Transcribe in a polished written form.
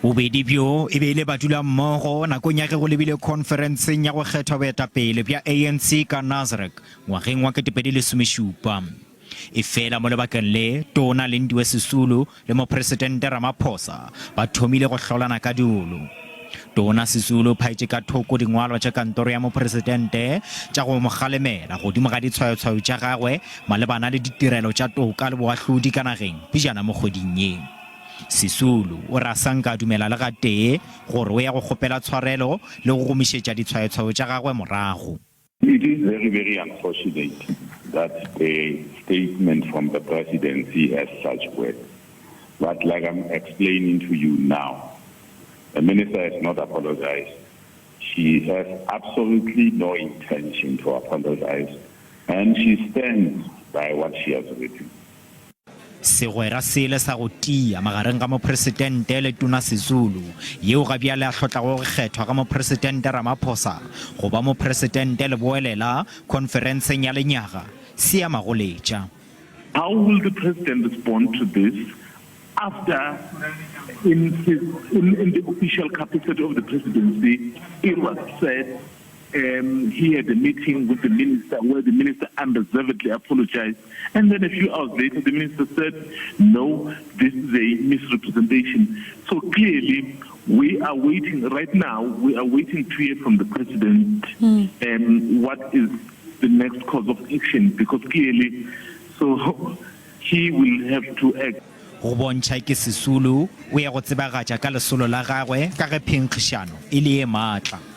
Bobedi bjo e be e le badulammogo nakong ya ge go lebile khonferenseng ya go kgethwa boetapele bja ANC ka Nasrec ngwageng wa 2017. Efela mo lebakeng le, Tona Lindiwe Sisulu le Mopresidente Ramaphosa ba thomile go hlolana ka diolo. Tona Sisulu o phaetše ka thoko dingwalwa tša kantoro ya Mopresidente tša go mo kgalemela godimo ga ditshwayotshwayo tša gagwe malebana le ditirelo tša toka le boahlodi ka nageng pejana mo kgweding ye. Sisulu o re a sa nka a dumela le gatee gore o ya go kgopela tshwarelo le go gomišetša ditshwayotshwayo tša gagwe morago. It is very, very unfortunate that the statement from the presidency has such words. But like I'm explaining to you now, the minister has not apologized. She has absolutely no intention to apologize and she stands by what she has written. Segwera sele sa go tia magareng ga Mopresidente le Tona Sisulu, yeo ga bjale a hlotlago go kgethwa ga Mopresidente Ramaphosa go ba Mopresidente leboelela khonferenseng ya lenyaga, se a magoletša. How will the president respond to this after in his in, in the official capacity of the presidency it was said um, he had a meeting with the minister where the minister unreservedly apologized. And then a few hours later, the minister said, no, this is a misrepresentation. So clearly, we are waiting right now, we are waiting to hear from the president mm. um, what is the next course of action because clearly, so he will have to act. Go bontšha ke Sisulu o ya go tsebagatša ka lesolo la gagwe ka ge phenkgišano e le ye maatla.